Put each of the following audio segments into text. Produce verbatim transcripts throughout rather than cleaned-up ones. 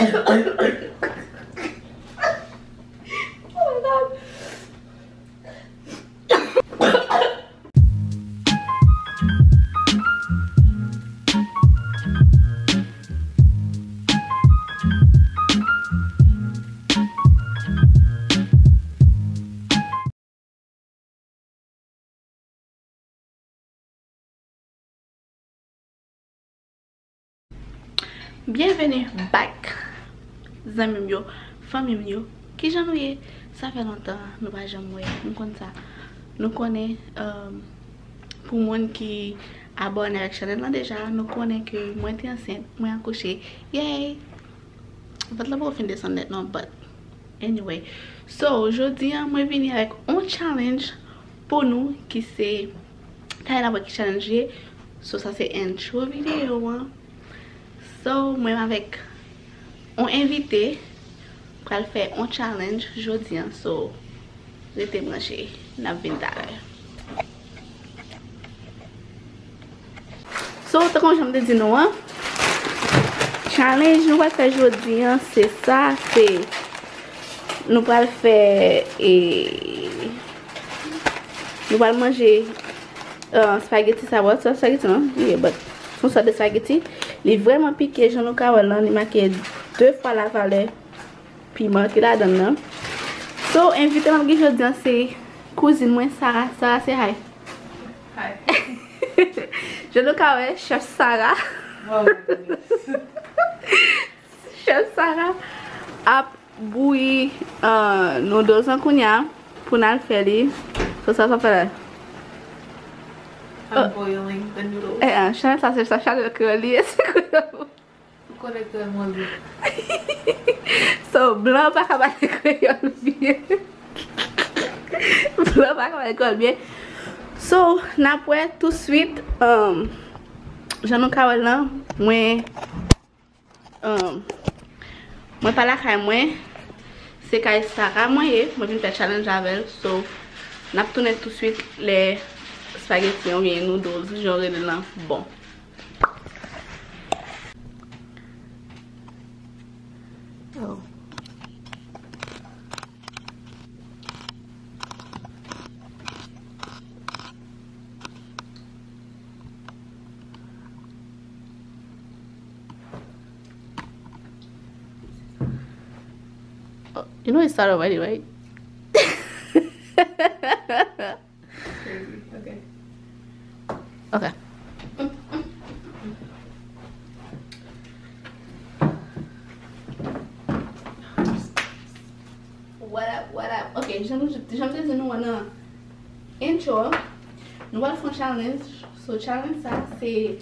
Oh my God. Byenveni back, zanmi m yo, fanmi m yo. Kijan nou ye? Sa fè lontan nou pa janm wè. Nou konn sa. Nou konnen, um, pou moun ki abòne avèk chanèl lan deja, nou konnen ke mwen te ansent, mwen akouche. Yay! Vant lan poko fin desann nèt non, but anyway. So, jodi an, mwen vini avèk on challenge pou nou ki se, talè n ap wè ki challenge ye. So, sa se intro videyo an. So, mwen avèk on envite pral fè on challenge jodi an. So, rete branche, n ap vin talè. So, tankou jan m te di nou an, challenge nou pral fè jodi an, se sa, se nou pral fè, e, nou pral manje, uh, spaghetti sa, but se spaghetti non, yeah, but se yon sòt de spaghetti. Li vrèman pike, jan nou ka wè lan, li make de fwa lavalè piman ki ladan l lan. So, envite m ap gen jodi an se kouzin mwen, Sarah. Sarah, say hi. Hi. Jan nou ka wè, chèf Sarah. Oh my goodness. Chèf Sarah ap bouyi, uh, noodles lan kounye a pou n al fè li. So, sa, sa fè la. I'm boiling the noodles. Eh, eh, chanèl sa, se sa, chanèl kreyòl li ye, se kreyòl. Ou konnen kreyòl mwen li. So, blan pa ka pale kreyòl byen. Blan pa ka pale kreyòl byen. So, n ap wè touswit, um, jan nou ka wè lan, mwen, um, mwen pa lakay mwen, se kay Sarah mwen ye, mwen vin fè challenge avè l, so, n ap tounen touswit lè spaghetti an oubyen noodles, jan yo rele l lan, bon. Oh. Oh, you know it started already, right? Crazy. Okay. Okay. What up, what up? Okay, jan nou, jan m te di nou an nan intro, nou pral fè yon challenge. So, challenge sa, se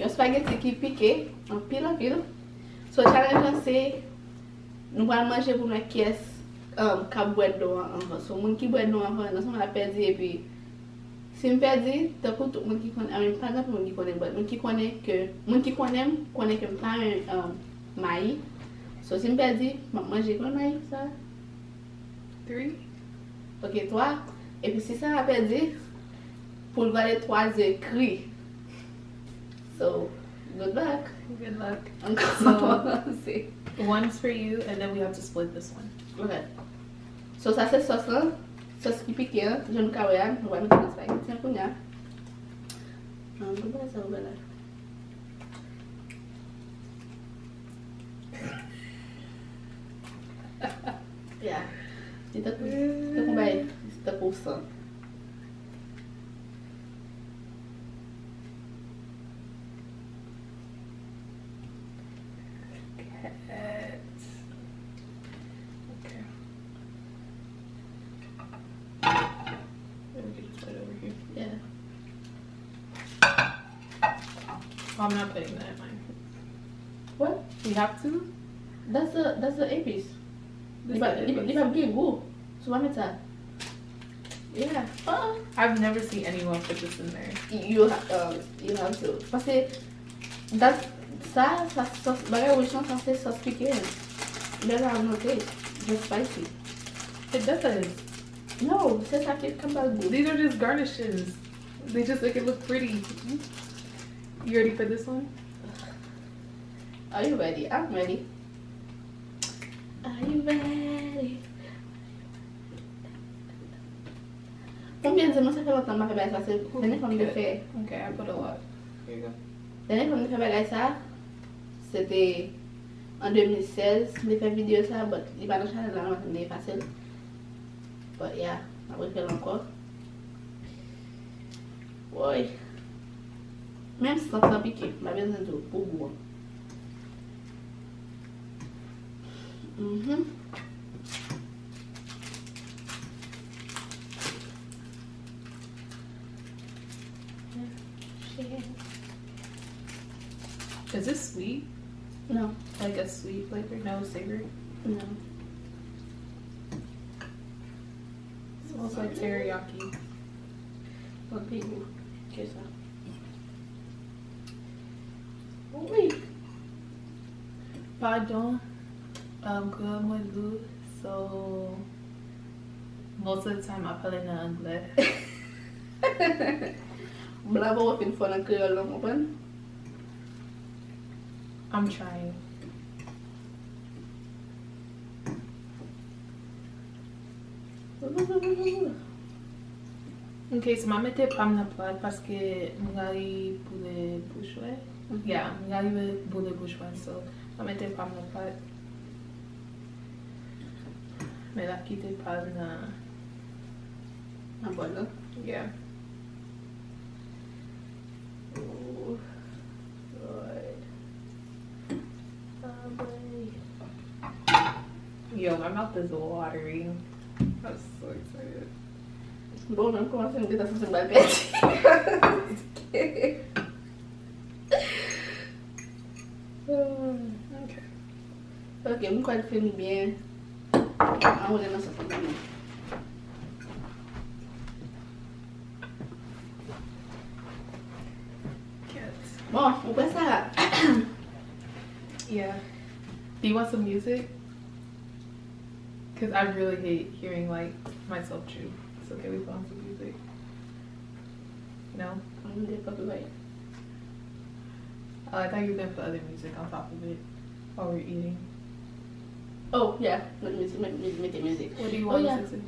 yon spaghetti ki pike anpil, anpil. So, challenge lan, se nou pral manje pou n wè kiyès, um, k ap bwè dlo an anvan. So, moun ki bwè dlo an anvan, nan sèlman l ap pèdi, epi si m pèdi, tankou tout moun ki konnen, I mean, pa gen anpil moun ki konnen, but moun ki konnen ke, moun ki konnen m, konnen ke m pa yon, um, mayi. So, si m pèdi, m ap manje konbyen mayi sa? Three. Ok, twa. Epi si Sarah pèdi, pou l vale twa ze kri. So, good luck. Good luck. An kòmanse. So, one's for you, and then we have to split this one. Ok. So, sa se sòs lan. Sòs ki pike an. Jan nou ka wè a, nou va mete nan spaghetti an kounye a. An, ki bagay sa ou wè la? Yeah. Li tankou, tankou bay, tankou san. Cat. Okay. Let me get this right over here. Yeah. Oh, I'm not putting that in mine. What? We have to? That's the, that's the epis. Li pa, li, li pa gen gou. So why not? Yeah. Uh, I've never seen anyone put this in there. You ha-, um, you have to. Paske that, sa, sa, sòs, bagay wouj lan, sa se sòs pike. It doesn't have no taste. Just spicy. It does. No, se sa ki ka ba gou. These are just garnishes. They just make it look pretty. You ready for this one? Are you ready? I'm ready. Are you ready? Pou m byen di, mwen sa fè lontan m pa fè bagay sa, se dènye fwa m te fè. Okay, I put a lot. Here you go. Dènye fwa m te fè bagay sa, se te an de mil sèz, m te fè videyo sa, but li pa nan chanèl la, m te efase l. But yeah, m ap refè l ankò. Woy. Menm sant lan pike, m pa bezwen di w, pou gou an. Mhm. Is this sweet? No. Like a sweet flavor? No, savory? No. Smells like teriyaki. Bon, pi gou ke sa. Wi. Padon, um, kreyòl mwen dou, so most of the time I pale nan anglè. Blan poko fin fò nan kreyòl lan, konprann? I'm trying. Ok, so m a mete pa m nan plat paske m rale boule bouch mwen. Mhm. Yeah, m rale boule bouch mwen, so m a mete pa m nan plat. Men l ap kite pa l nan, nan bòl la. Yeah. Oh, Lord. Yo, my mouth is watering. I'm so excited. Bon, menm kòmanse m gentan santi m pral pèdi. Okay. Ok, m kwè l fin byen. Ann woule nan sòs la. Bon, ou kwè sa? Yeah. Do you want some music? Because I really hate hearing, like, myself chew. So can we put on some music? No? I'm gonna get copyright. Oh, I thought you were gonna put other music on top of it while we're eating. Oh, yeah. Met mizik, met mizik, mete mizik. What do you want to listen to?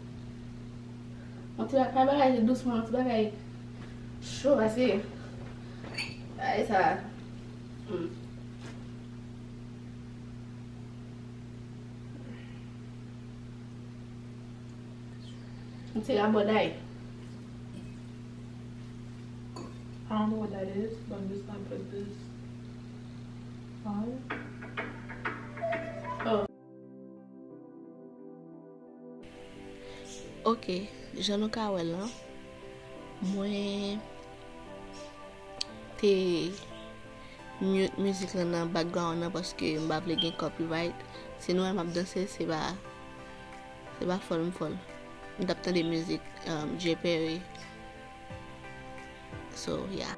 Yon ti bagay, pa bagay dousman, yon ti bagay cho, pase bagay sa. Hmm. Yon ti rabòday. I don't know what that is, but I'm just gonna put this on. Oh. Ok, jan nou ka wè l lan, mwen te mute mizik lan nan background nan paske m pa vle gen copyright. Si nou wè m ap danse, se pa, se pa fòl m fòl. M t ap tande mizik, um, Jay Perry. So, yeah.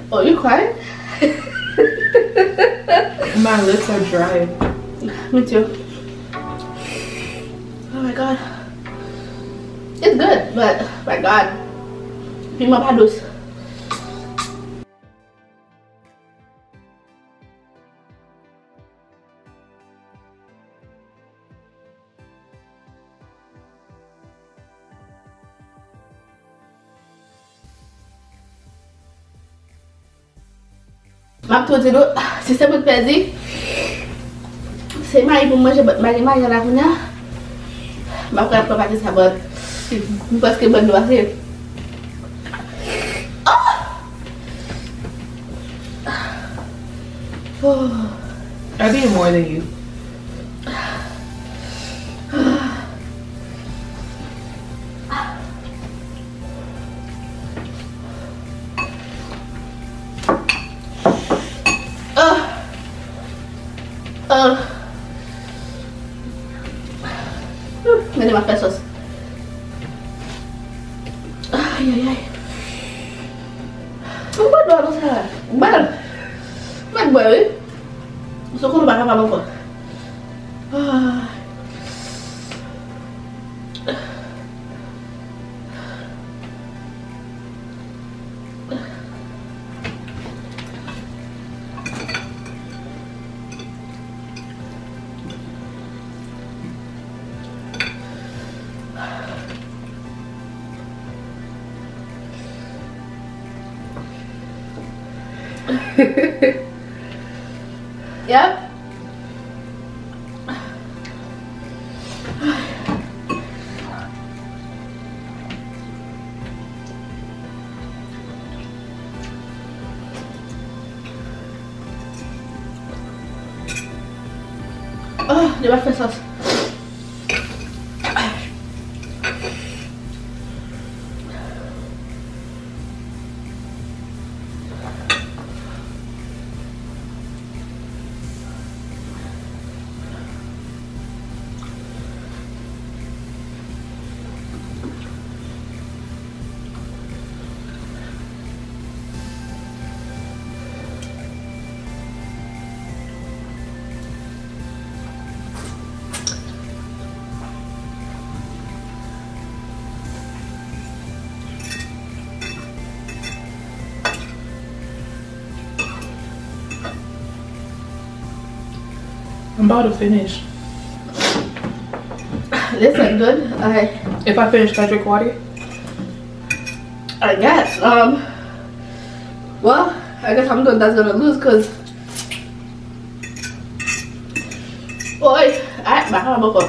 Oh, you crying? My lips are dry. Me too. Oh my God. It's good, but my God. Piman pa dous. M ap tou di nou, si se pou t pèdi, se mayi pou m manje, but m pa gen mayi la kounye a. M ap pral pran pati sa, but m prèske bwè dlo ase. Ah! Oh. I did more than you. Ah. Ah. Gade m ap fè sòs. Ay, ay, ay. Ou pa dlo konsa. Bal. Mèt bwè, wi. Sou konnen ou pa kapab ankò. Ah. Yep. Oh, li pa fè sans. I'm about to finish. Listen, dude. I If I finish, can I drink water? I guess. Um. Well, I guess I'm the one that's gonna lose, cause. Oy, ay, baka baka.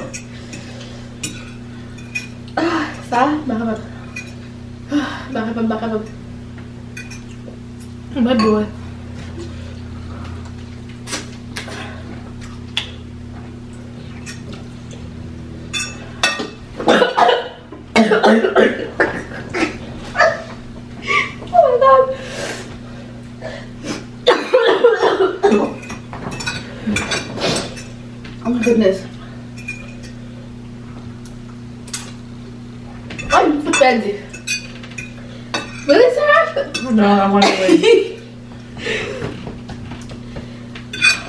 Ah, sa, baka baka. Ah, baka baka, baka baka. Bad boy. Oh my God. Oh my goodness. Ay, m fout pèdi. Really, Sarah? No, I want to win.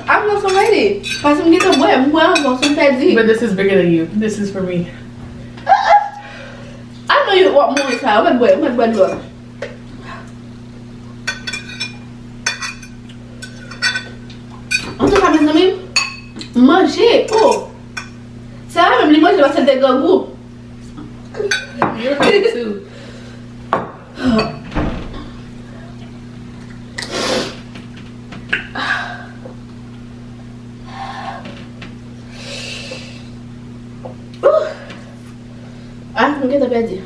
I'm not so ready. Paske m gentan bwè, m bwè avan, si m pèdi. But this is bigger than you. This is for me. I know you want more, Sarah. Mwen bwè, mwen bwè dlo. Antouka, mezanmi, manje, oh! Sarah menm, li manje paske l te grangou. You're hungry too. Ah, m gentan pèdi.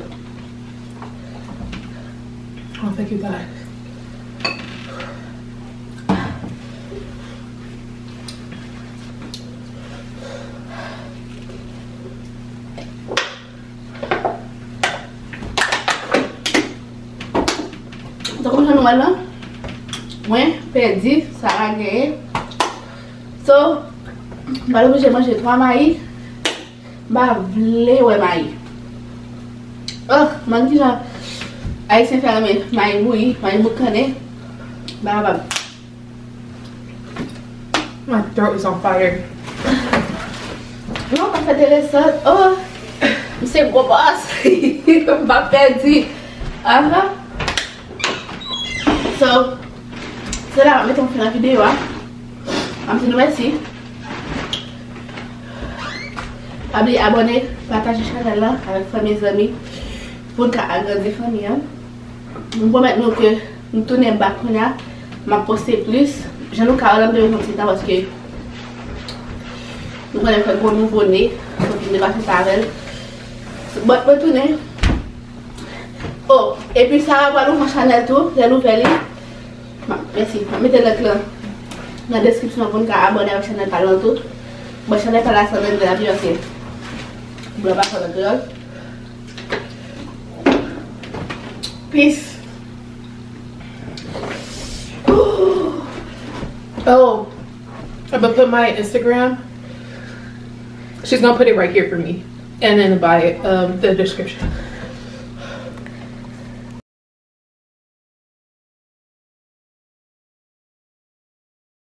I don't think you got it. Tankou jan nou wè l lan, mwen pèdi, Sarah genyen. So, m pral oblije manje twa mayi. M pa vle wè mayi. Oh, m konn kijan Ayisyen fè renmen mayi bouyi, mayi boukannen. Ba, ba. My throat is on fire. Non, pa fè enteresan. Oh, m se gwo bòs. M pa pèdi. Aha. So, se la m ap mete yon fen nan videyo a. M ap di nou mèsi. Pa bliye abòne, pataje chanèl la avèk fanmi, zanmi, pou n ka agrandi fanmi an. M pwomèt nou ke m tounen back kounye a, m ap poste plis. Jan nou ka wè la, m te bezwen yon ti tan paske nou konnen fè gwo nouvo ne, fòk m te pase pa avè l. But mwen tounen. Oh, epi Sarah pral ouvri chanèl tou, lè l ouvè li. Ma, mèsi. M ap mete link lan nan deskripsyon pou n ka abòne avèk chanèl pa l lan tou. Bon, chanèl pa l la se an anglè, la, paske blan pa pale kreyòl. Peace. Oh, I'm gonna put my Instagram. She's gonna put it right here for me, and in the bio, um, the description.